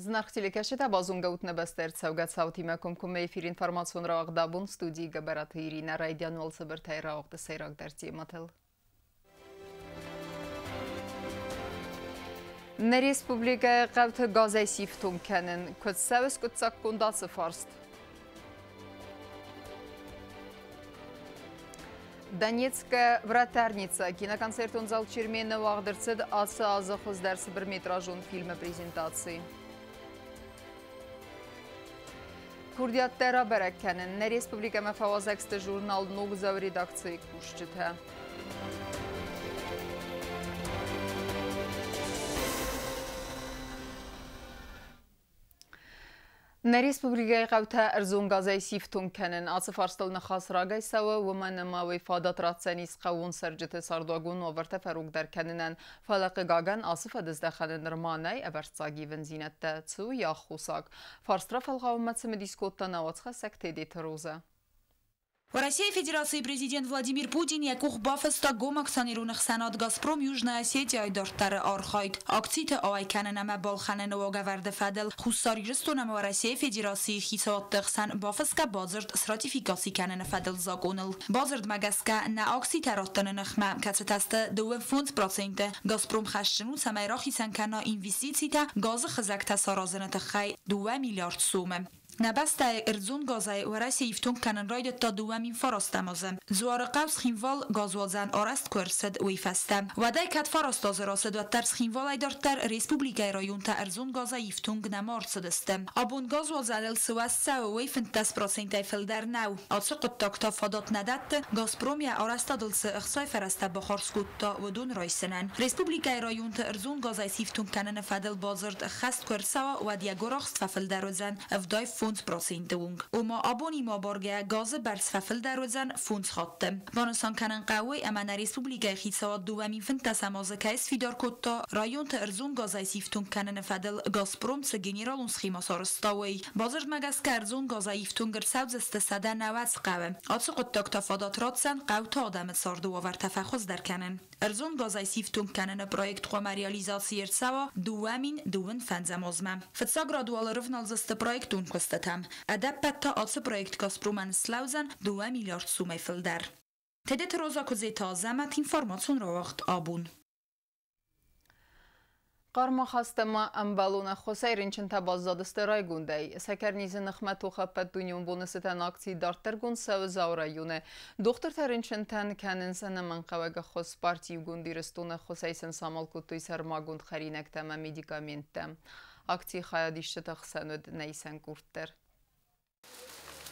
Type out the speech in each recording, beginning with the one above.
Зынаргъ телекӕсджытӕ, базонгӕ ут нӕ бӕстӕ ӕрцӕугӕ цаутимӕ комкоммӕ эфир информацион рауагъд «Абон», студийы Гӕбӕраты Иринӕ. Райдиан уал цыбыртӕй рауагъды сӕйрагдӕр темӕтыл. Нӕ республикӕйы хъӕуты газӕй сифтонг кӕнын. Куыд цӕуы скъуыддзаггонд ацы фарст? Донецкая вратарница. Киноконцертон зал Чермены уагъд ӕрцыд ацы азы хуыздӕр цыбырметражон фильмы презентаци. Курдиаттӕ рабӕрӕг кӕнын. Нӕ республикӕмӕ фӕуазӕг сты журнал «Ногдзау» редакцийы кусджытӕ. Нӕ республикӕйы хъӕутӕ ӕрдзон газӕй сифтонг кӕнын. Ацы фарстыл ныхас рагӕй цӕуы, уымӕн ӕмӕ уый фадат ратдзӕнис хъӕууон цӕрджыты цардуагон уавӕртӕ фӕрогдӕр кӕнынӕн. Фӕлӕ, хъыгагӕн, ацы фӕдыздӕхӕны нырма нӕй ӕвӕрццаг ивындзинӕдтӕ. Цы у йӕ аххосаг? Фарст рафӕлгъауынмӕ цымыдис кодта нӕ уацхӕссӕг Тедеты Розӕ. Уӕрӕсейы Федерацийы президент Владимир Путин йӕ къух бафыста гом акционерон ӕхсӕнад «Газпром» Южная Осетия-йы дарддӕры архайд, акциты ауӕй кӕнын ӕмӕ балхӕныны уагӕвӕрды фӕдыл Хуссар Ирыстон ӕмӕ Уӕрӕсейы Федерацийы хицауадты хсӕн бафысгӕ бадзырд сратификаци кӕныны фӕдыл закъоныл. Бадзырдмӕ гӕсгӕ, нӕ акцитӕ раттыны ныхмӕ, кӕцытӕ сты 2,5%, «Газпром» хӕсджын у, цӕмӕй рахицӕн кӕна инвестицитӕ газы хызӕгтӕ саразыны тыххӕй 2 миллиард сомы. Нӕ бӕстӕйы ӕрдзон газӕй Уӕрӕсе ифтонг кӕнын райдыдта 2009 азы. Дзуарыхъӕу Цхинвал газуадзӕн арӕзт куы ӕрцыд, уый фӕстӕ. Уӕдӕй кӕд 9 азы рацыд, уӕддӕр Цхинвалӕй дарддӕр республикӕйы районтӕ ӕрдзон газӕй ифтонг нӕма ӕрцыдысты. Абон газуадзӕныл цы уӕз цӕуы, уый 15 процентӕй фылдӕр нӕу. Ацы хъуыддаг та фадат нӕ дӕтты, Газпром йӕ арӕзтадыл цы ӕхцайы фӕрӕзтӕ бахардз кодта, уыдон райсынӕн. Республикӕйы районты ӕрдзон газӕй сифтонг кӕныны фӕдыл бадзырд ӕххӕст куы ӕрцӕуа, уӕд йӕ гуырахст фӕфылдӕр уыдзӕн 75 проценты онг. Ома абонимӕ абаргӕйӕ газы бӕрц фӕфылдӕр уыдзӕн фондз хатты. Банысан кӕнын хъӕуы, ӕмӕ нӕ республикӕйы хицауад 2015 азы кӕй сфидар кодта, районты ӕрдзон газӕй сифтонг кӕныны фӕдыл Газпром цы генералон схемӕ сарӕзта, уый. Бадзырдмӕ гӕсгӕ ӕрдзон газӕй ифтонг ӕрцӕудзысты 190 хъӕуы. Ацы хъуыддаг та фадат ратдзӕн хъӕуты адӕмы царды уавӕртӕ фӕхуыздӕр кӕнын. Ӕрдзон газӕй сифтонг кӕныны проект хъуамӕ реализаци ӕрцӕуа 2025 азмӕ. Фыццаг рады уал ӕрывналдзысты проектон куыстытӕм. Ӕдӕппӕт та ацы проект Газпромӕн слӕудзӕн 2 миллиард сомӕй фылдӕр. Тедеты Роза, Куыдзеты Азӕмӕт, информацион рауагъд «Абон». Хъарм ахаст ӕмӕ ӕмбӕлон ӕххуысӕй рынчынтӕ баззадысты райгондӕй. Сӕкӕрнизы ныхмӕ тохы ӕппӕтдунеон боны цытӕн акци дарддӕргонд цӕуы Дзауы районы. Дохтыртӕ рынчынтӕн кӕнынц ӕнӕмӕнгхъӕуӕг ӕххуыс. Парти «Иугонд Ирыстон» ӕххуысӕй сын самал кодтой сӕрмагонд хӕринӕгтӕ ӕмӕ медикаменттӕ. Акцийы хайадисджыты хсӕн уыд нӕ исӕн къорд дӕр.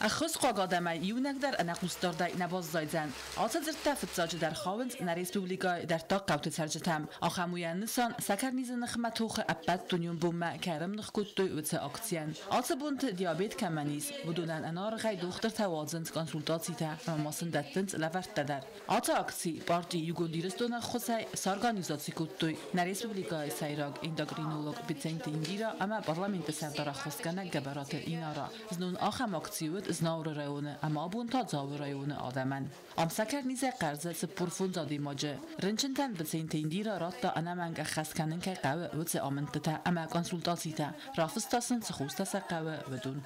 Ӕххуысхъуаг адӕмӕй иунӕг дӕр ӕнӕхъусдардӕй нӕ баззайдзӕн. Ацы дзырдтӕ фыццаджыдӕр хауынц нӕ республикӕйы дӕрддаг хъӕуты цӕрджытӕм. Ахӕм у йӕ нысан, сӕкӕрнизы ныхмӕ тохы ӕппӕтдунеон бонмӕ кӕй ӕрӕмных кодтой, уыцы акцийӕн. Ацы бонты диабет кӕмӕн ис, уыдонӕн ӕнӕаргъӕй дохтыртӕ уадзынц консультацитӕ ӕмӕ ма сын дӕттынц лӕвӕрттӕ дӕр. Ацы акци парти «Иугонд Ирыстоны» ӕххуысӕй сорганизаци кодтой нӕ республикӕйы сӕйраг эндокринолог Быценты Индира ӕмӕ парламенты сӕрдар ӕххуысгӕнӕг Гӕбӕраты Инара. Знон ахӕм акци уыд Знауыры районы ӕмӕ абон та Дзауы районы адӕмӕн. Ам сӕкӕрнизӕй хъӕрзы 45 адӕймаджы. Рынчынтӕн Быценты Индира радта ӕнӕмӕнг ӕххӕст кӕнын кӕй хъӕуы, уыцы амындтытӕ ӕмӕ консультацитӕ. Рафыста сын, цы хостӕ сӕ хъӕуы, уыдон.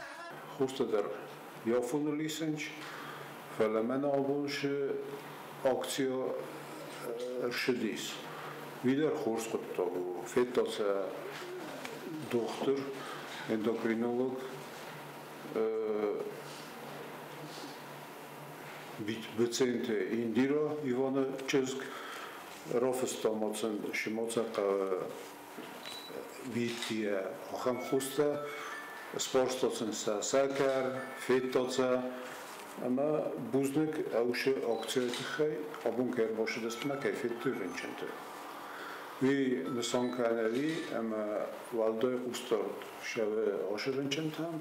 Хостӕ дӕр афоныл исынц, фӕлӕ мӕнӕ абон цы акци ӕрцыдис, уый дӕр хорз хъуыддаг у. Федта сӕ дохтыр, эндокринолог Быценты Индира Иваны чызг, рафыста ма сын, цы ма сӕ хъӕуы витийӕ, ахӕм хостӕ, сбарста сын сӕ сӕкӕр, федта сӕ ӕмӕ бузныг уыцы акцийы тыххӕй, абон кӕй ӕрбацыдысты ӕмӕ кӕй федтой рынчынты. Уый нысан кӕны ӕмӕ уӕлдай хъусдард цӕуы ацы рынчынтӕм.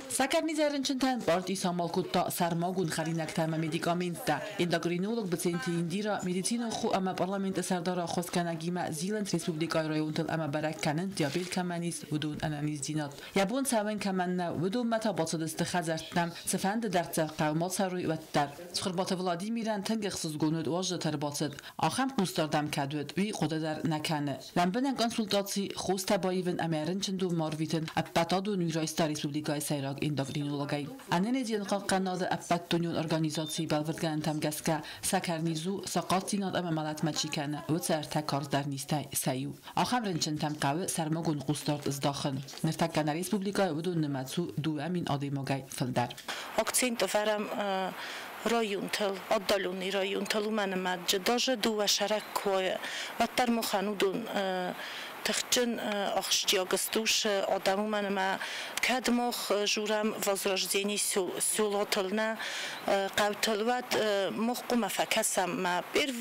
Сӕкӕрнизӕй рынчынтӕн парти самал кодта сӕрмагонд хӕринӕгтӕ ӕмӕ медикаменттӕ. Эндокринолог Быценты Индира медицинон хо ӕмӕ парламенты сӕрдары ӕххуысгӕнӕгимӕ зилынц республикӕйы районтыл ӕмӕ бӕрӕг кӕнынц, диабет кӕмӕн ис, уыдон ӕнӕниздзинад. Йӕ бон цӕуын кӕмӕн нӕу, уыдонмӕ та бацыдысты хӕдзӕрттӕм, цыфӕнды дӕрддзӕф хъӕу ма цӕрой, уӕддӕр. Цхуырбаты Владимирӕн тынг ӕхсызгон уыд уазджыты ӕрбацыд. Ахӕм хъусдард ӕм кӕд уыд, уый хъуыды дӕр нӕ кӕны. Лӕмбынӕг консультаци, хостӕ баивын ӕмӕ рынчындонмӕ арвитын ӕппӕт адон уый райста республикӕйы сӕйраг эндокринологӕй. Ӕнӕнизон хъахъхъӕнады ӕппӕтдунеон организацийы бӕлвырдгӕнӕнтӕм гӕсгӕ, сӕкӕрниз у, сахъатдзинад ӕмӕ мӕлӕтмӕ чи кӕны, уыцы ӕртӕ карздӕр низтӕй сӕ иу. Ахӕм рынчынтӕм хъӕуы сӕрмагонд хъусдард здахын. Ныртӕккӕ нӕ республикӕйы уыдон нымӕц у 2000 адӕймагӕй фылдӕр. Акцент ӕвӕрӕм районтыл, отдаленный районтыл, уымӕн ӕмӕ даже дыууӕ сӕрак куы уӕддӕр махӕн уыдон тыхджын ахсджиаг сты адӕм, уымӕн ӕмӕ кӕд мах журӕм возрождение селотыл нӕ хъӕутыл, уӕд мах хъуамӕ фӕкӕсӕм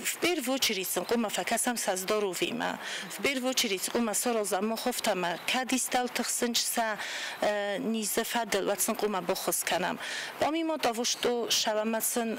в первую очередь сын хъуамӕ фӕкӕсӕм сӕ здоровьемӕ, в первую очередь хъуамӕ саразӕм мах афтӕмӕ, кӕд истӕуыл тыхсынц сӕ низы фӕдыл, уӕд сын хъуамӕ баххуыс кӕнӕм. Помимо того, что сӕвӕмӕ сын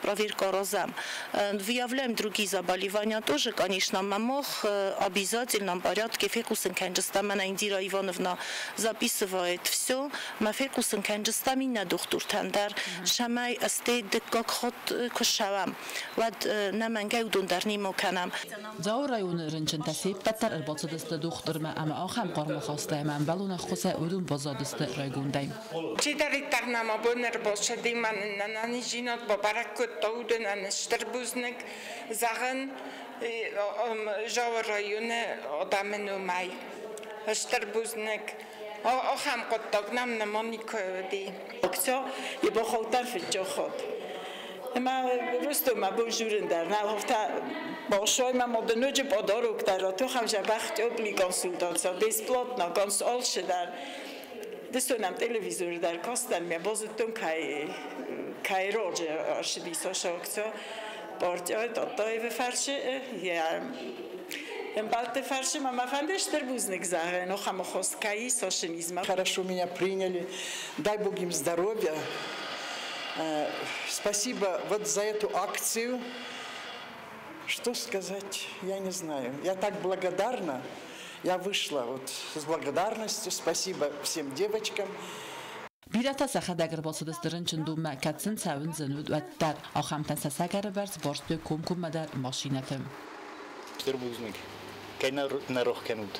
проверка аразӕм, выявляем другие заболевания тоже, конечно, мах обязательном порядке фехъусын кӕнджыстӕм, мӕнӕ Индира Ивановна записывает все, мӕ фехъусын кӕнджыстӕм иннӕ дохтыртӕн дӕр, цӕмӕй стӕй дыккаг хатт куы ссӕуӕм, уӕд нӕ мӕнгӕй уыдон дӕр немӕ кӕнӕм. Дзауы районы рынчынтӕ се ппӕт дӕр ӕрбацыдысты дохтырмӕ ӕмӕ ахӕм хъарм ахастӕй ӕмӕ ӕмбӕлон ӕххуысӕй уыдон баззадысты райгондӕй. Чидӕриддӕр нӕм абон ӕрбацыди, мӕ нын ӕнӕниздзинад бабӕрӕг кодта, уыдонӕн стыр бузныг зӕгъын Дзауы районы адӕмы номӕй. Стыр бузныг. Ахӕм хъуыддаг нӕм нырма никуы уыди. Акция йе бахаудтан фыццаг хатт. Ӕмӕ просто мӕ бон журын дӕр нал афтӕ большой ма ноджы подарок дӕр ахӕм дзӕбӕх тёплый консультация, бесплатно, ganz алцы дӕр. Дысон ӕм телевизоры дӕр кастӕн, мӕ базыдтон, кӕй раджы ӕрцыдис ацы акция. Партияйы Тадтаевы фӕрцы, йӕ ӕмбӕлтты фӕрцы ма мӕ фӕнды стыр бузныг зӕгъын, ахӕм ӕххуыс кӕй ис ацы низмӕ. Хорошо меня приняли, дай Бог им здоровья. Спасибо вот за эту акцию. Что сказать, я не знаю. Я так благодарна. Я вышла вот с благодарностью. Спасибо всем девочкам. Бирӕтӕ сӕхӕдӕг ӕрбацыдысты рынчындонмӕ, кӕд сын цӕуын зын уыд, уӕддӕр. Ахӕмтӕн сӕ сӕкӕры бӕрц барстой комкоммӕ дӕр машинӕты. Стыр бузныг, кӕй нӕ рох кӕнут.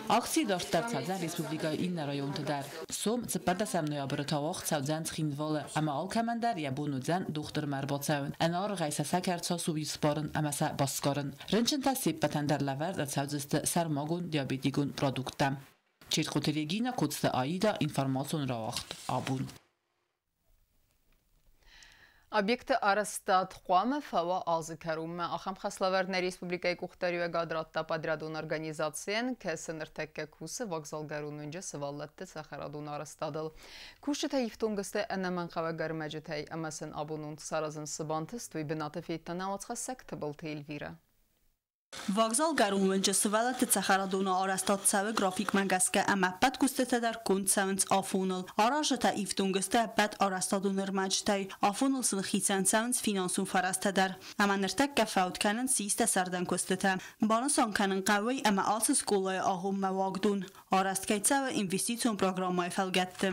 Акци дарддӕр цӕудзӕн республикӕйы иннӕ районты дӕр. Сом 14 ноябры та уагъд цӕудзӕн Цхинвалы ӕмӕ алкӕмӕн дӕр йӕ бон уыдзӕн дохтырмӕ ӕрбацӕуын, ӕнӕаргъӕй сӕ сӕкӕр цас у, уый сбарын ӕмӕ сӕ басгарын. Рынчынтӕ се ппӕтӕн дӕр лӕвӕрд ӕрцӕудзысты сӕрмагонд диабетикон продукттӕ. Чертхъоты Регина, Коцты Аида, информацион рауагъд «Абон». Объекты арӕзтад хъуамӕ фӕуа азы кӕронмӕ. Ахӕм хӕслӕвӕрд нӕ республикӕйы къухдариуӕгад радта подрядон организацийӕн, кӕцы ныртӕккӕ кусы вокзалгӕрон уынджы сывӕллӕтты цӕхӕрадоны арӕзтадыл. Кусджытӕ ифтонг сты ӕнӕмӕнгхъӕуӕг ӕрмӕджытӕй ӕмӕ сын абон саразын цы бантыст, уый бынаты федта нӕ уацхӕссӕг Тыбылты Эльвирӕ. Вокзалгӕрон уынджы сывӕллӕтты цӕхӕрадоны арӕзтад цӕуы графикмӕ гӕсгӕ ӕмӕ ӕппӕт куыстытӕ дӕр конд цӕуынц афоныл. Аразджытӕ ифтонг сты ӕппӕт арӕзтадон ӕрмӕджытӕй. Афоныл сын хицӕн цӕуынц финансон фӕрӕзтӕ дӕр. Ӕмӕ ныртӕккӕ фӕуд кӕнынц систӕ сӕрдӕн куыстытӕ. Банысан кӕнын хъӕуы, ӕмӕ ацы скъолайы агъоммӕ уагдон арӕзт кӕй цӕуы инвестицион программӕйы фӕлгӕтты.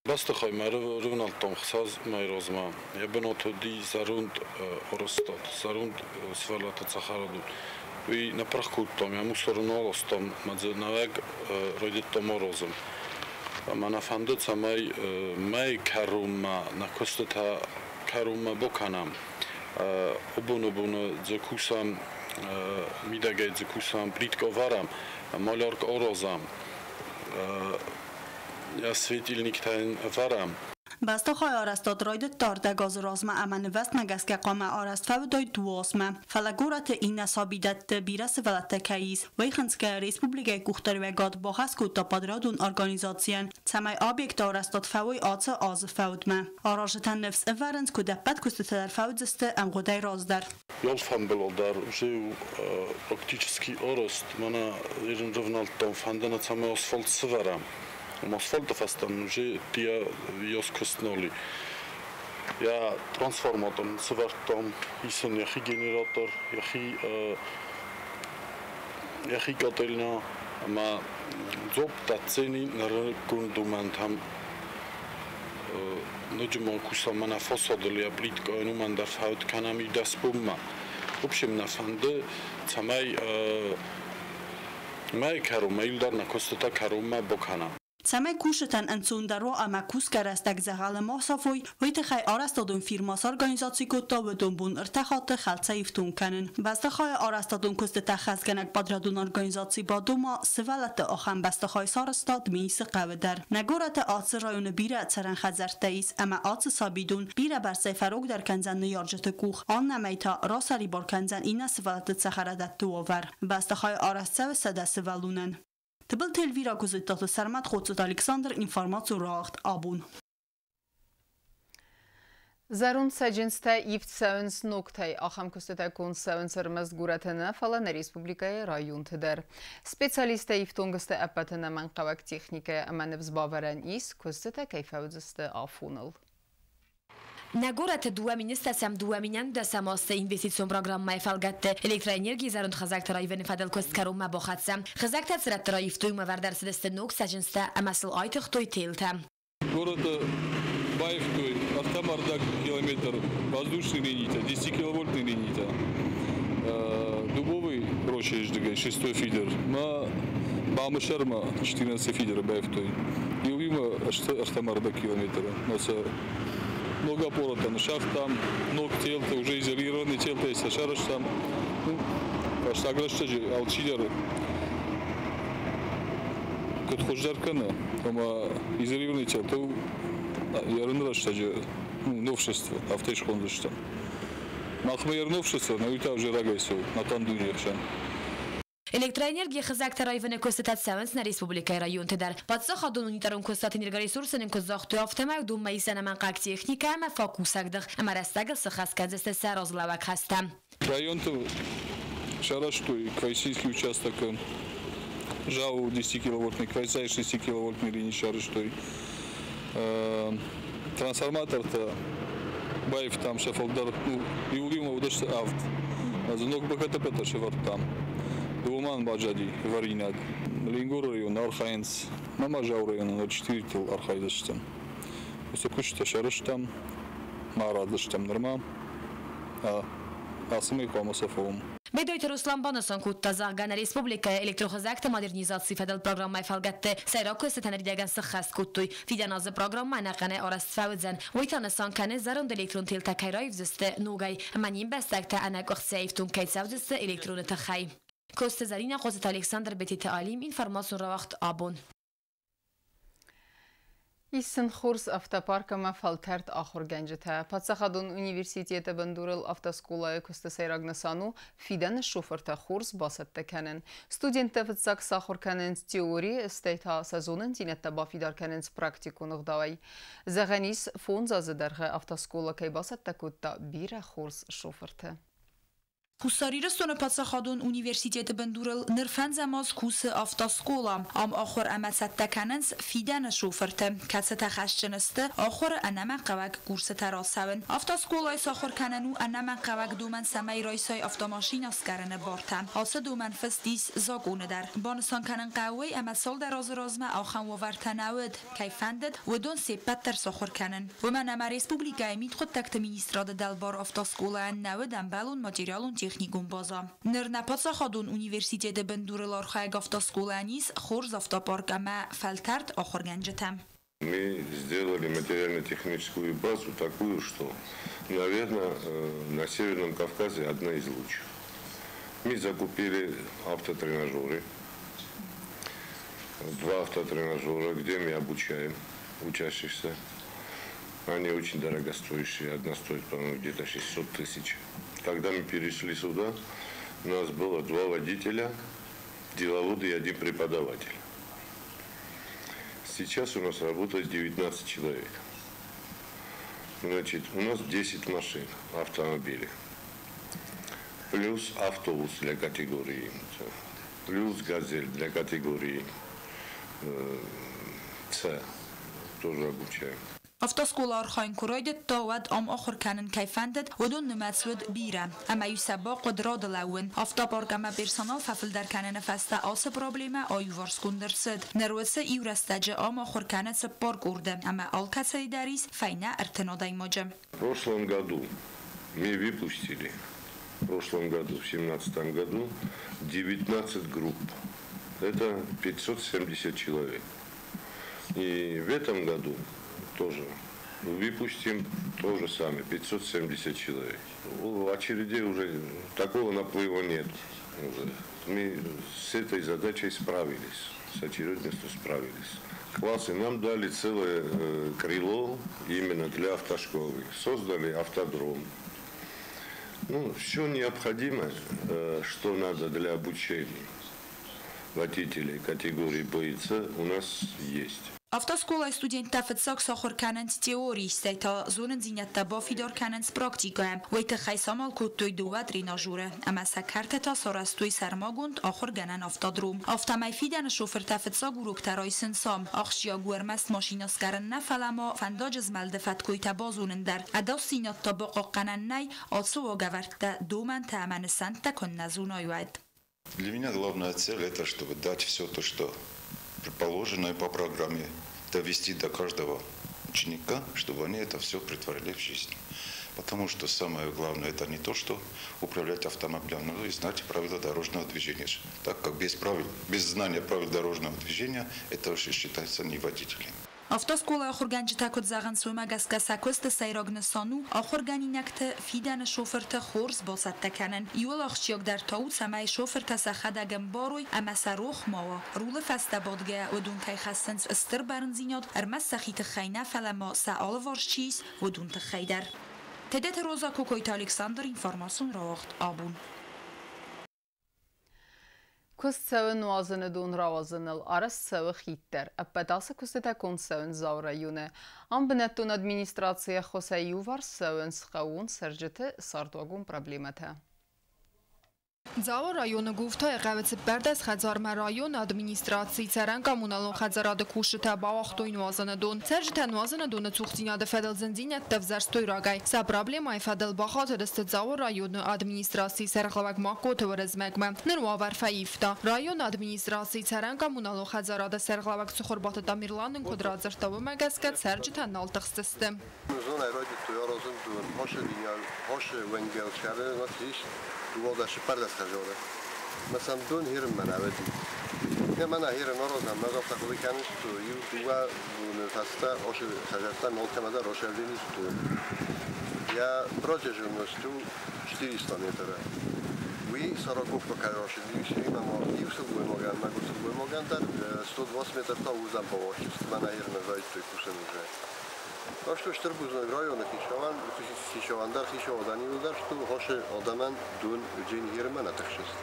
Бӕстыхаймӕ ӕрывнӕлдтам 6 мӕйы размӕ. Йӕ бынат уыди зӕронд арӕзтад, зӕронд сывӕллӕтты цӕхӕрадон. Уый ныппырх кодтам, йӕ мусор ын аластам ӕмӕ дзы нӕуӕг райдыдтам аразын. Ӕмӕ нӕ фӕнды, цӕмӕй мӕйы кӕронмӕ нӕ куыстытӕ кӕронмӕ бакӕнӕм. Абон-абоны дзы кусӕм, мидӕгӕй дзы кусӕм, плиткӕ вӕрӕм, малярка аразӕм, йӕ светильниктӕ йын ӕвӕрӕм. Бӕстыхайы арӕзтад райдыдта ӕрдӕг азы размӕ ӕмӕ нывӕзтмӕ гӕсгӕ хъуамӕ арӕзт фӕуыдаид 2 азмӕ. Фӕлӕ горӕты иннӕ сабидӕтты бирӕ сывӕллӕттӕ кӕй ис, уый хынцгӕйӕ республикӕйы къухдариуӕгад бахӕс кодта подрядон организацийӕн, цӕмӕй объекты арӕзтад фӕуой ацы азы фӕудмӕ. Аразджытӕн ныфс ӕвӕрынц, куыд ӕппӕт куыстытӕ дӕр фӕуыдзысты ӕмгъуыдӕй раздӕр. Алфамбылай дӕр уже у практически арӕзт. Мӕнӕ ерын рывнӕлдтам, фӕнды нӕ, цӕмӕй асфальт сывӕрӕм. Асфальты фӕстӕ уже тия йос куыстнали. Я трансформатор сӕвӕрдтам, исын йӕхи генератор, йӕхи котельня ӕмӕ дзуапп дӕтдзӕни нырыккон домӕнтӕм. Ноджы ма кусӕм мӕнӕ фасадыл йӕ плиткӕйӕн, уымӕн дӕр фӕуд кӕнӕм 11 бонмӕ. В общем, нӕ фӕнды, цӕмӕй мӕйы кӕронмӕ иу дӕр нӕ куыстытӕ кӕронмӕ бакӕнӕм. Цӕмӕй кусджытӕн ӕнцондӕр уа ӕмӕ кусгӕ рӕстӕг дзӕгъӕлы ма сафой, уый тыххӕй арӕзтадон фирмӕ сорганизаци кодта уыдон бон ӕртӕ хатты хӕлцӕй ифтонг кӕнын. Бӕстыхайы арӕзтадон куыстытӕ хӕсгӕнӕг подрядон организаци Бадома сывӕллӕтты ахӕм бӕстыхай сарӕзта Дменисы хъӕуы дӕр. Нӕ горӕты ацы районы бирӕ цӕрӕн хӕдзӕрттӕ ис ӕмӕ ацы сабидон бирӕбӕрцӕй фӕрогдӕр кӕндзӕн ныййарджыты къух, аннӕмӕй та расӕрибар кӕндзӕн иннӕ сывӕллӕтты цӕхӕрадӕтты уавӕр. Бӕстыхайы арӕзт цӕуы 100 сывӕллонӕн. Тыбылты Эльвира, Куыдзыттаты Сӕрмӕт, Хоцыты Александр, информацион рауагъд «Абон». Зӕронд цӕджындзтӕ ивд цӕуынц ногтӕй. Ахӕм куыстытӕ конд цӕуынц ӕрмӕст горӕты нӕ, фӕлӕ нӕ республикӕйы районты дӕр. Специалисттӕ ифтонг сты ӕппӕт ӕнӕмӕнгхъӕуӕг техникӕйӕ ӕмӕ ныфс бавӕрӕн ис, куыстытӕ кӕй фӕуыдзысты афоныл. Нӕ горӕты 2011-ӕм азты инвестицион программӕйы фӕлгӕтты электроэнергийы зӕронд хызӕгты раивыны фӕдыл куыст кӕронмӕ бахӕццӕ. Хызӕгтӕ цы рӕтты раивтой, уым ӕвӕрд ӕрцыдысты ног цӕджындзтӕ ӕмӕ сыл айтыгътой телтӕ. Городы баивтой 3,5 километр воздушной линии, 10-киловольтной линии. Дубовый роща шестой фидер. Ма Бамысӕрмӕ 14 фидеры баивтой. Иуимӕ 3,5 километра. Ног опората ныссагътам, ног телтӕ, уже изолированный телтӕ сарӕзтам. Ну, фӕстаг рӕстӕджы алчидӕр куыд хуыздӕр кӕны, ӕмӕ изолированный телтӕ ерын рӕстӕджы новшество, афтӕ схондзыстӕм. Махмӕ йӕ новшество, но уый та уже рагӕй цӕуы, ӕнӕхъӕн дунейы хсӕн. Электроэнергийы хызӕгтӕ раивыны куыстытӕ цӕуынц нӕ республикӕйы районты дӕр. Паддзахадон унитарон куыстуат «Энергоресурсы» нын куыд загътой, афтӕмӕй уыдонмӕ ис ӕнӕмӕнгхъӕуӕг техникӕ ӕмӕ фаг кусӕгдых, ӕмӕ рӕстӕгыл сыххӕст кӕндзысты сӕ разылӕууӕг хӕстӕ. Районты сарӕзтой Квайсийский участок ЖАУ 10-киловольтный, Квайсай 6-киловольтный линии сарӕзтой. Трансформатортӕ баивтам сӕ фылдӕр, ну, иу-иумӕ уыдысты авд. Ног БКТП-тӕ сӕвӕрдтам. Уымӕн баззади вӕринаг. Ленингоры районы архайынц, Мамазауы районы четыртыл архайдзыстӕм. Уыцы куыстытӕ сарӕзтам, ма араздзыстӕм нырма. Ацы мӕй хъуамӕ сӕ фӕуӕм. Бедойты Руслан банысан кодта, зӕгъгӕ, нӕ республикӕйы электрохызӕгты модернизацийы фӕдыл программӕйы фӕлгӕтты сӕйраг куыстытӕ ныридӕгӕн сыххӕст кодтой. Фидӕн азы программӕ ӕнӕхъӕнӕй арӕзт фӕуыдзӕн. Уый та нысан кӕны, зӕронд электрон телтӕ кӕй раивдзысты ногӕй, ӕмӕ не мбӕстӕгтӕ ӕнӕкъуыхцыйӕ ифтонг кӕй цӕудзысты электроны тыххӕй. Коцты Зӕринӕ, Хъоцыты Александр, Бететы Алим, информацион рауагъд «Абон». Ис сын хорз автопарк ӕмӕ фӕлтӕрд ахуыргӕнджытӕ. Паддзахадон университеты бындурыл автоскъолайы куысты сӕйраг нысан у фидӕны шофыртӕ хорз бацӕттӕ кӕнын. Студенттӕ фыццаг сахуыр кӕнынц теори, стӕй та сӕ зонындзинӕдтӕ бафидар кӕнынц практикон ӕгъдауӕй. Зӕгъӕн ис, 5 азы дӕргъы автоскъола кӕй бацӕттӕ кодта бирӕ хорз шофырты. Хуссар Ирыстоны паддзахадон университеты бындурыл ныр фӕндзӕм аз кусы автоскъола. Ам ахуыр ӕмӕ цӕттӕ кӕнынц фидӕны шофырты, кӕцытӕ хӕсджын сты ахуыры ӕнӕмӕнгхъӕуӕг курсытӕ рацӕуын. Автоскъолайы сахуыр кӕнын у ӕнӕмӕнгхъӕуӕг домӕн, цӕмӕй райсай автомашинӕ скъӕрыны бартӕ. Ацы домӕн фыст ис законы дӕр. Банысан кӕнын хъӕуы уый, ӕмӕ цалдӕр азы размӕ ахӕм уавӕртӕ нӕ уыд, кӕй фӕндыд, уыдон се ппӕт дӕр сахуыр кӕнын. Уымӕн ӕмӕ республикӕйы мидхъуыддӕгты министрады дӕлбар автоскъолайӕн нӕ уыд ӕмбӕлон материалон-техникон базӕ. Ныр нӕ паддзахадон университеты бындурыл архайӕг автоскъолайӕн ис хорз автопарк ӕмӕ фӕлтӕрд ахуыргӕнджытӕ. Мы сделали материально-техническую базу такую, что, наверное, на Северном Кавказе одна из лучших. Мы закупили автотренажеры, 2 автотренажера, где мы обучаем учащихся. Они очень дорогостоящие, одна стоит, по-моему, где-то 600 тысяч. Когда мы перешли сюда, у нас было 2 водителя, деловоды и 1 преподаватель. Сейчас у нас работает 19 человек. Значит, у нас 10 машин, автомобилей. Плюс автобус для категории, плюс газель для категории С тоже обучаем. Автоскъола архайын куы райдыдта, уӕд ам ахуыр кӕнын кӕй фӕндыд, уыдон нымӕц уыд бирӕ. Ӕмӕ-иу сӕ бахъуыд рады лӕууын. Автопарк ӕмӕ персонал фӕфылдӕр кӕныны фӕстӕ ацы проблемӕ аиуварсгонд ӕрцыд. Ныр уыцы иу рӕстӕджы ам ахуыр кӕны цыппар къорды, ӕмӕ алкӕцыйы дӕр ис фӕйнӕ 30 адӕймаджы. В прошлом году мы выпустили, в прошлом году, в 2017 году, 19 групп. Это 570 человек. И в этом году тоже выпустим то же самое, 570 человек. В очереди уже такого наплыва нет. Уже. Мы с этой задачей справились, с очередностью справились. Классы нам дали целое крыло именно для автошколы. Создали автодром. Ну, все необходимое, что надо для обучения водителей категории Б и С, у нас есть. Автоскъолайы студенттӕ фыццаг сахуыр кӕнынц теори, стӕй та зонындзинӕдтӕ бафидар кӕнынц практикӕйӕ. Уый тыххӕй самал кодтой дыууӕ тренажеры ӕмӕ сӕ кӕрты та сарӕзтой сӕрмагонд ахуыргӕнӕн автодром. Афтӕмӕй фидӕны шофыртӕ фыццаг уроктӕ райсынц ам. Ахсджиаг у ӕрмӕст машинӕ скъӕрын нӕ, фӕлӕ ма фӕндаджы змӕлды фӕткойтӕ базонын дӕр. Ӕдасдзинад та бахъахъхъӕнӕн нӕй, ацы уагӕвӕрдтӕ, домӕнтӕ ӕмӕ нысӕнттӕ куыннӕ зонай, уӕд. Для меня главная цель – это чтобы дать все то, что положенное по программе, довести до каждого ученика, чтобы они это все претворили в жизнь. Потому что самое главное – это не то, что управлять автомобилем, но и знать правила дорожного движения. Так как без знания правил дорожного движения, это уже считается не водителем. Автоскъолайы ахуыргӕнджытӕ куыд зӕгъынц, уымӕ гӕсгӕ сӕ куысты сӕйраг нысан у ахуыргӕнинӕгты фидӕны шофырты хорз бацӕттӕ кӕнын. Иуыл ахсджиагдӕр та у, цӕмӕй шофыртӕ сӕхӕдӕг ӕмбарой ӕмӕ сӕ рох ма уа. Рулы фӕстӕ бадгӕйӕ уыдон кӕй хӕссынц стыр бӕрндзинад, ӕрмӕст сӕхи тыххӕй нӕ, фӕлӕ ма сӕ алыварс чи ис, уыдон тыххӕй дӕр. Тедеты Роза, Кокойты Александр, информацион рауагъд «Абон». Куыст цӕуы нуазыны дон рауадзыныл, арӕзт цӕуы хид дӕр. Ӕппӕт ацы куыстытӕ конд цӕуынц Дзауы районы. Ам бынӕттон администрацийы ӕххуысӕй иуварс цӕуынц хъӕууон цӕрджыты цардуагон проблемӕтӕ. Дзауы районы Гуфтайы хъӕуы 14 хӕдзармӕ районы администрацийы цӕрӕн коммуналон хӕдзарады кусджытӕ бауагътой нуазыны дон. Цӕрджытӕ нуазыны доны цухдзинады фӕдыл зындзинӕдтӕ ӕвзӕрстой рагӕй. Сӕ проблемӕйы фӕдыл бахатыдысты Дзауы районы администрацийы сӕргълӕууӕг Магкоты Уырызмӕгмӕ. Ныр уавӕр фӕивта. Районы администрацийы цӕрӕн коммуналон хӕдзарады сӕргълӕууӕг Цыхуырбаты Тамерлан нын куыд радзырдта, уымӕ гӕсгӕ цӕрджытӕ нал тыхстысты. Я протяженностью 400 метров. 120 метров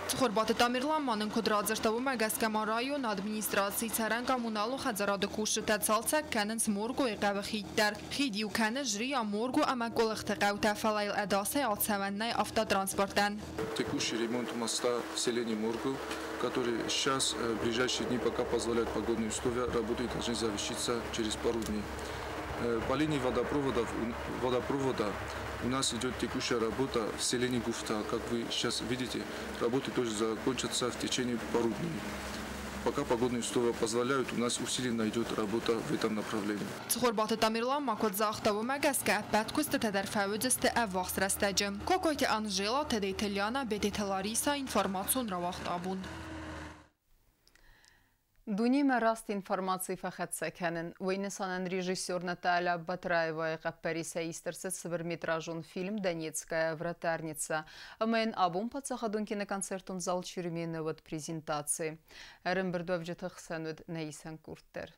Цыхуырбаты Тамерлан ма нын куыд радзырдта, уымӕ гӕсгӕ ма районы администрацийы цӕрӕн коммуналон хӕдзарады кусджытӕ цалцӕг кӕнынц Моргойы хъӕуы хид дӕр. Хид иу кӕны Жрия, Морго ӕмӕ Къуылыхты хъӕутӕ, фӕлӕ йыл ӕдасӕй ацӕуӕн нӕй автотранспортӕн. Текущий ремонт моста в селении Морго, который сейчас, в ближайшие дни, пока позволяют погодные условия, работы должны завершиться через пару дней. По линии водопровода у нас идет текущая работа в селении Гуфта. Как вы сейчас видите, работы тоже закончатся в течение пару дней. Пока погодные условия позволяют, у нас усиленно идет работа в этом направлении. Цыхуырбаты Тамерлан ма куыд загъта, уымӕ гӕсгӕ ӕппӕт куыстытӕ дӕр фӕуыдзысты ӕввахс рӕстӕджы. Кокойты Анжела, Тедеты Лиана, Бедеты Лариса, информацион рауагъд «Абон». Дунемӕ раст информаци фӕхӕццӕ кӕнын. Уый нысанӕн режиссер Наталья Батраевайы хъӕппӕрисӕй ист ӕрцыд цыбырметражон фильм «Донецкая вратарница». Ӕмӕ йын абон паддзахадон киноконцертон зал Чермены уыд презентаци. Ӕрӕмбырдуӕвджыты хсӕн уыд нӕ исӕн къорд дӕр.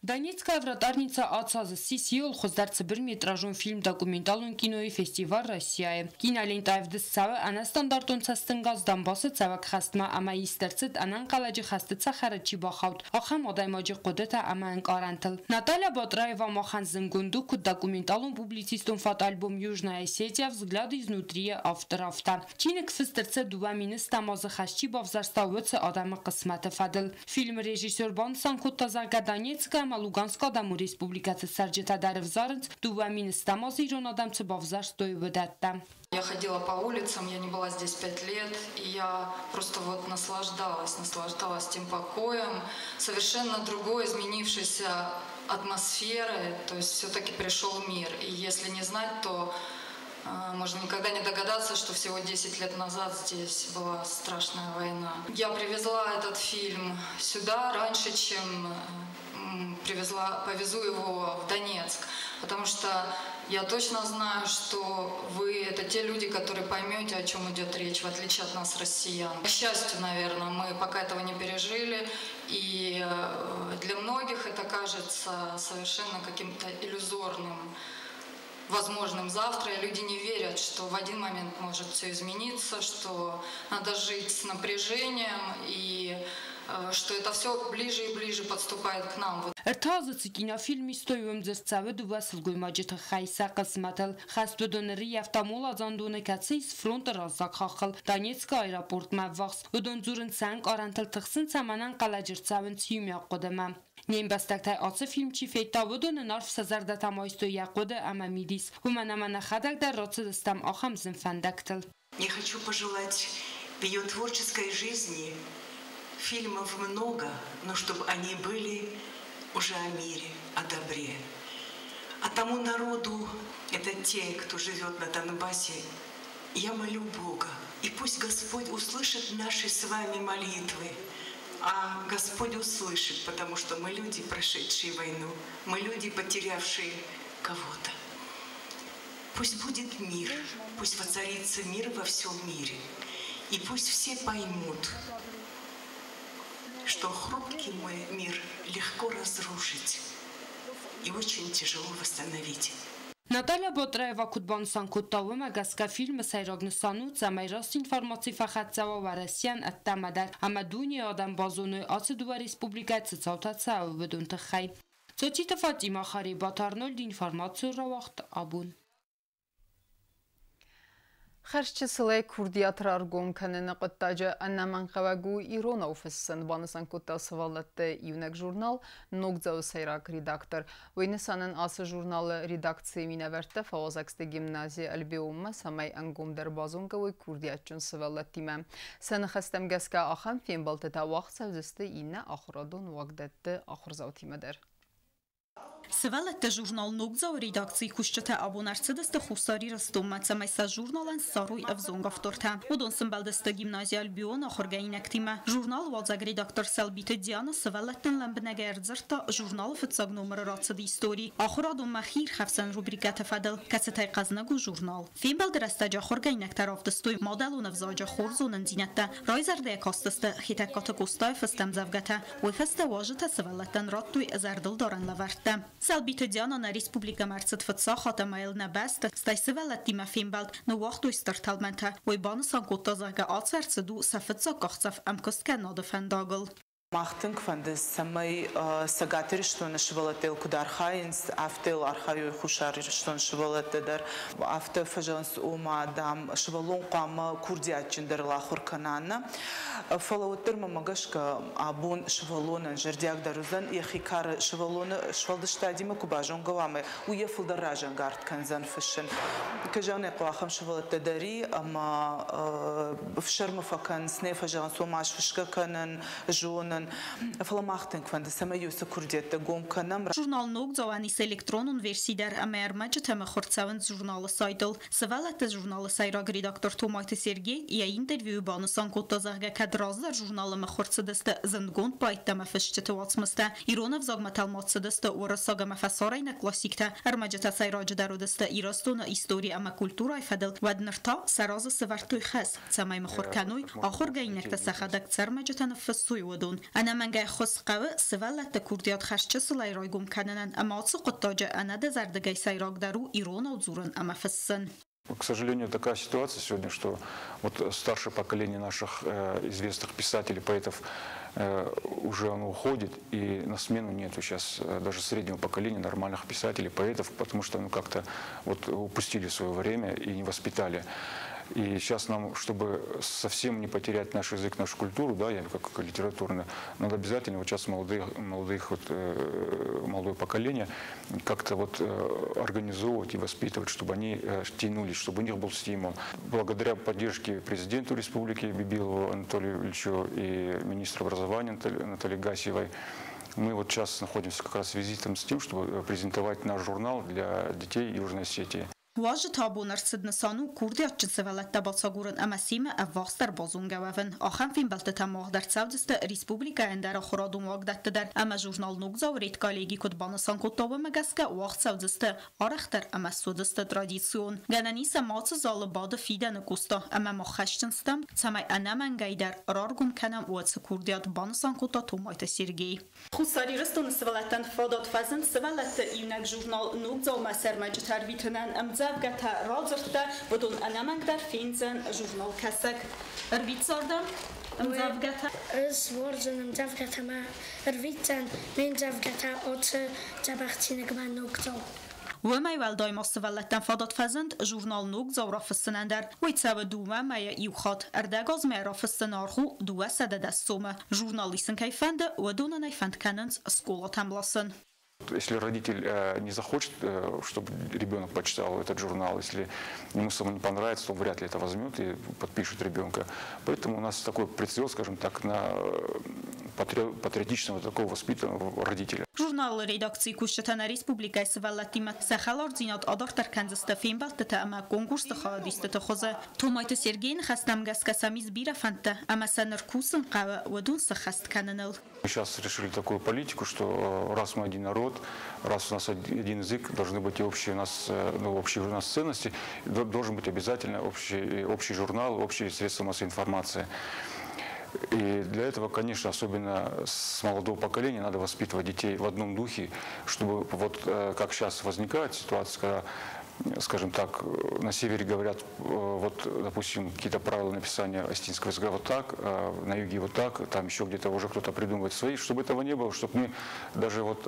«Донецкая вратарница» ацы азы ссис иууыл хуыздӕр цыбырметражон фильм документалон кинойы фестиваль «Россия-йы». Кинолентӕ ӕвдыст цӕуы ӕнӕстандартон цӕстӕнгас Донбассы цӕуӕг хӕстмӕ ӕмӕ ист ӕрцыд ӕнӕнхъӕлӕджы хӕсты цӕхӕры чи бахауд, ахӕм адӕймаджы хъуыдытӕ ӕмӕ ӕнкъарӕнтыл. Наталья Батраева махӕн зындгонд у куыд документалон публицистон фотоальбом «Южная Осетия. Взгляд изнутри»-йы автор, афтӕ. Чиныг фыст ӕрцыд 2010 азы хӕст чи бавзӕрста, уыцы адӕмы хъысмӕты фӕдыл. Фильмы режиссер банысан кодта, зӕгъгӕ, Донецкы Донецкы ӕмӕ Луганскы Адӕмон Республикӕты цӕрджытӕ дӕр ӕвзарынц, 2010 азы ирон адӕм цы бавзӕрстой, уыдӕттӕ. Я ходила по улицам, я не была здесь 5 лет, и я просто вот наслаждалась, наслаждалась тем покоем, совершенно другой изменившейся атмосферой, то есть все-таки пришел мир. И если не знать, то можно никогда не догадаться, что всего 10 лет назад здесь была страшная война. Я привезла этот фильм сюда раньше, чем привезла, повезу его в Донецк, потому что я точно знаю, что вы это те люди, которые поймете, о чем идет речь, в отличие от нас, россиян. К счастью, наверное, мы пока этого не пережили, и для многих это кажется совершенно каким-то иллюзорным возможным завтра, и люди не верят, что в один момент может все измениться, что надо жить с напряжением и что это все ближе и ближе подступает к нам. Ӕртӕ азы цы кинофильм истой, уым дзырд цӕуы дыууӕ сылгоймаджы тыххӕй, сӕ хъысмӕтыл. Хӕст уыдоны рыййӕфта моладзандоны, кӕцы ис фронты раззаг хаххыл, Донецкы аэропортмӕ ӕввахс. Уыдон дзурынц сӕ ӕнкъарӕнтыл, тыхсынц ӕмӕ ӕнӕнхъӕлӕджы рцӕуынц иумиаг хъуыдымӕ. Не мбӕстӕгтӕй ацы фильм чи федта, уыдонӕн арф сӕ зӕрдӕтӕм айстой йӕ хъуыды ӕмӕ мидис, уымӕн ӕмӕ нӕхӕдӕг дӕр рацыдыстӕм ахӕм зын фӕндӕгтыл. Я хочу пожелать в ее творческой жизни фильмов много, но чтобы они были уже о мире, о добре. А тому народу, это те, кто живет на Донбассе, я молю Бога. И пусть Господь услышит наши с вами молитвы. А Господь услышит, потому что мы люди, прошедшие войну, мы люди, потерявшие кого-то. Пусть будет мир, пусть воцарится мир во всем мире. И пусть все поймут, что хрупкий мой мир легко разрушить и очень тяжело восстановить. Наталья Ботраева куыд банысан кодта, уымӕ гӕсгӕ фильмы сӕйраг нысан у, цӕмӕй раст информаци фӕхӕццӕ уа Уӕрӕсейӕн ӕддӕмӕ дӕр ӕмӕ дунейы адӕм базоной, ацы дыууӕ республикӕйы цы цаутӕ цӕуы, уыдон тыххӕй. Цоциты Фатимӕ, Харебаты Арнольд, информацион рауагъд Абон. Хӕрзчысылӕй курдиат раргом кӕныны хъуыддаджы ӕнӕмӕнгхъӕуӕг у иронау фыссын, банысан кодта сывӕллӕтты иунӕг журнал «Ногдзау-ы» сӕйраг редактор. Уый нысанӕн ацы журналы редакцийы минӕвӕрттӕ фӕуазӕг сты гимнази Альбион-мӕ, цӕмӕй ӕнгомдӕр базонгӕ уой курдиатджын сывӕллӕттимӕ. Сӕ ныхӕстӕм гӕсгӕ ахӕм фембӕлдтытӕ уагъд цӕудзысты иннӕ ахуырадон уагдӕтты ахуырдзаутимӕ дӕр. Сывӕллӕтты журнал «Ногдзау» редакцийы кусджытӕ абон ӕрцыдысты Хуссар Ирыстонмӕ, цӕмӕй сӕ журналӕн ссарой ӕвзонг автортӕ. Уыдон сымбӕлдысты гимнази Альбион ахуыргӕнинӕгтимӕ. Журналы уадзӕг редактор Сӕлбиты Диана сывӕллӕттӕн лӕмбынӕгӕй ӕрдзырдта журналы фыццаг номыры рацыды истори, ахуырадонмӕ хиирхӕфсӕн рубрикӕты фӕдыл, кӕцытӕй хъӕзныг у журнал. Фембӕлды рӕстӕджы ахуыргӕнинӕгтӕ равдыстой мадӕлон ӕвзаджы хорз зонындзинӕдтӕ, райзӕрдӕйӕ кастысты Хетӕгкаты Къостайы фыст ӕмдзӕвгӕтӕ. Уый фӕстӕ уазджытӕ сывӕллӕттӕн радтой зӕрдылдарӕн лӕвӕрттӕ. Сӕлбиты Диана нӕ республикӕмӕ ӕрцыд фыццаг хатт ӕмӕ йыл нӕ бӕсты, стӕй сывӕллӕттимӕ фембӕлд ныууагътой стыр тӕлмӕнтӕ. Уый банысан кодта, зӕгъгӕ, ацы ӕрцыд у сӕ фыццаг къахдзӕф ӕмкуысткӕнынады фӕндагыл. Мах тынг фӕнды, цӕмӕй Цӕгат Ирыстоны сывӕллӕттӕ йыл куыд архайынц, афтӕ йыл архайой Хуссар Ирыстоны сывӕллӕттӕ дӕр. Афтӕ фӕзӕгъынц, ома, дам, сывӕллон хъуамӕ курдиатджындӕрыл ахуыр кӕна, нӕ. Фӕлӕ уӕддӕр мӕнмӕ гӕсгӕ абон сывӕллонӕн зӕрдиагдӕр уыдзӕн, йӕхи кары сывӕллоны сфӕлдыстадимӕ куы базонгӕ уа ӕмӕ уый йӕ фылдӕр разӕнгард кӕндзӕн фыссын. Кӕй зӕгъын ӕй хъӕуы, ахӕм сывӕллӕттӕ дӕр и, ӕмӕ ӕфсӕрмы фӕкӕнынц, нӕ фӕзӕгъынц, ома ӕз фысгӕ кӕнын, зонын. Фӕлӕ мах тынг фӕнды, цӕмӕй уыцы куырдиӕттӕ гом кӕнӕм. Журнал «Ногдзауӕн» ис электронон верси дӕр ӕмӕ ӕрмӕджытӕ мыхуыр цӕуынц журналы сайтыл. Сывӕллӕтты журналы сӕйраг редактор Томайты Сергей йӕ интервьюйы банысан кодта, зӕгъгӕ, кӕд раздӕр журналы мыхуыр цыдысты зындгонд поэттӕ ӕмӕ фысджыты уацмыстӕ, ирон ӕвзагмӕ тӕлмац цыдысты уырыссаг ӕмӕ фӕсарӕйнаг классиктӕ, ӕрмӕджытӕ сӕйраджыдӕр уыдысты Ирыстоны истори ӕмӕ культурӕйы фӕдыл, уӕд ныр та сӕ разы сӕвӕрдтой хӕс, цӕмӕй мыхуыр кӕной, ахуыргӕнинӕгтӕ сӕхӕдӕг цы ӕрмӕджытӕ ныффыссой, уыдон. Ӕнӕмӕнгӕй ӕххуыс хъӕуы сывӕллӕтты курдиат хӕрзчысылӕй райгом кӕнынӕн ӕмӕ ацы хъуыддаджы ӕнӕдызӕрдыгӕй сӕйрагдӕр у иронау дзурын ӕмӕ фыссын. К сожалению, такая ситуация сегодня, что вот старшее поколение наших известных писателей, поэтов уже оно уходит, и на смену нету сейчас даже среднего поколения нормальных писателей, поэтов, потому что, ну, как-то вот упустили свое время и не воспитали. И сейчас нам, чтобы совсем не потерять наш язык, нашу культуру, да, я как литературную, надо обязательно вот сейчас молодых вот, молодое поколение как-то вот организовывать и воспитывать, чтобы они тянулись, чтобы у них был стимул. Благодаря поддержке президенту республики Бибилову Анатолию Ильичу и министру образования Наталье Гасиевой, мы вот сейчас находимся как раз с визитом с тем, чтобы презентовать наш журнал для детей Южной Осетии. Уазджыты абон ӕрцыд нысан у курдиатджын сывӕллӕттӕ бацагурын ӕмӕ семӕ ӕввахсдӕр базонгӕ уӕвын. Ахӕм фембӕлдтытӕ мах дӕр цӕудзысты республикӕйы ӕндӕр ахуырадон уагдӕтты дӕр ӕмӕ журнал «Ногдзау» редколлеги куыд банысан кодта, уымӕ гӕсгӕ уагъд цӕудзысты арӕхдӕр ӕмӕ суыдзысты традицион. Гӕнӕн ис ӕмӕ ацы залы бады фидӕны Къоста ӕмӕ мах хӕсджын стӕм, цӕмӕй ӕнӕмӕнгӕй дӕр раргом кӕнӕм уыцы курдиат, банысан кодта Томайты Сергей. Хуссар Ирыстоны сывӕллӕттӕн фадат фӕзынд сывӕллӕтты иунӕг журнал «Ногдзау»-мӕ сӕрмӕджытӕ ӕрвитынӕн. Ӕмдзӕвгӕтӕ, радзырдтӕ, уыдон ӕнӕмӕнгдӕр фендзӕн журналкӕсӕг. Ӕрвитдзардӕм ӕмдзӕвгӕтӕ. Ӕз уарзын ӕмдзӕвгӕтӕ мӕ ӕрвитдзӕн ме мдзӕвгӕтӕ ацы дзӕбӕх чиныгмӕ «Ногдзау». Уымӕй уӕлдай ма сывӕллӕттӕн фадат фӕзынд журнал «Ногдзау» рафыссынӕн дӕр. Уый цӕуы 2 мӕйы иу хатт. Ӕрдӕгазмӕ рафыссыны аргъ у 210 сомы. Журнал исын кӕй фӕнды, уыдонӕн ӕй фӕнд кӕнынц скъолатӕм ласын. Если родитель не захочет, чтобы ребенок почитал этот журнал, если ему самому не понравится, то он вряд ли это возьмет и подпишет ребенка. Поэтому у нас такой прицел, скажем так, на патриотичного такого воспитанного родителя. Журналы редакцийы кусджытӕ нӕ республикӕйы сывӕллӕттимӕ сӕ хӕлардзинад адарддӕр кӕндзысты фембӕлдтытӕ ӕмӕ конкурсты хайадистыты хуызы. Томайты Сергейы ныхӕстӕм гӕсгӕ сӕм ис бирӕ фӕндтӕ ӕмӕ сӕ ныр кусын хъӕуы уыдон сӕххӕст кӕныныл. Мы сейчас решили такую политику, что раз мы один народ, раз у нас один язык, должны быть и общие у нас, ну, общие у нас ценности, должен быть обязательно общий журнал, общие средства массовой информации. И для этого, конечно, особенно с молодого поколения надо воспитывать детей в одном духе, чтобы вот как сейчас возникает ситуация, когда, скажем так, на севере говорят, вот, допустим, какие-то правила написания осетинского языка вот так, на юге вот так, там еще где-то уже кто-то придумывает свои, чтобы этого не было, чтобы мы даже вот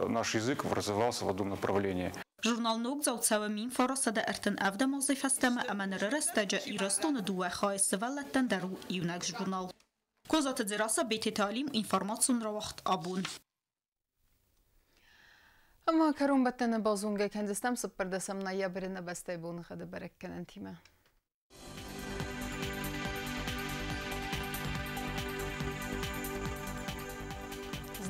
наш язык развивался в одном направлении. Журнал «Ногдзау» цӕуы 1937 азӕй фӕстӕмӕ ӕмӕ ныры рӕстӕджы Ирыстоны дыууӕ хайы сывӕллӕттӕн дӕр у иунӕг журнал. Козаты Дзерассӕ, Бететы Алим, информацион рауагъд «Абон». Ӕмӕ кӕронбӕттӕны базонгӕ кӕндзыстӕм 14 ноябры нӕ бӕстӕйы боныгъӕды бӕрӕггӕнӕнтимӕ.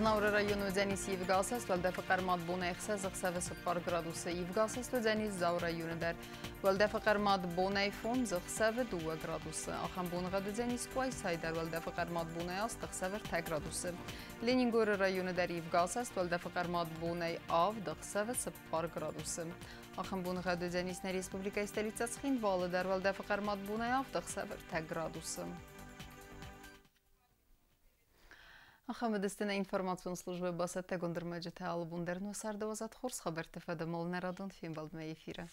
Знауыры районы уыдзӕнис ивгӕ асӕст, уӕлдӕфы хъӕрмад бонӕй 6, ӕхсӕвы 4 градусы. Ивгӕ асӕст уыдзӕнис Дзауы районы дӕр. Уӕлдӕфы хъӕрмад бонӕй 5, ӕхсӕвы 2 градусы. Ахӕм боныгъӕд уыдзӕнис Къуайсайы дӕр, уӕлдӕфы хъӕрмад бонӕй 8, ӕхсӕвы 3 градусы. Ленингоры районы дӕр ивгӕ асӕст, уӕлдӕфы хъӕрмад бонӕй 7, ӕхсӕвы 4 градусы. Ахӕм боныгъӕд уыдзӕнис нӕ республикӕйы столицӕ Цхинвалы дӕр, уӕлдӕфы хъӕрмад бонӕй 7, ӕхсӕвы 3 градусы. Ахӕм уыдысты нӕ информацион службӕйы бацӕттӕгонд ӕрмӕджытӕ. Алы бон дӕр нӕ царды уадзат хорз хабӕртты фӕдыл нӕ радон фембӕлдмӕ эфиры.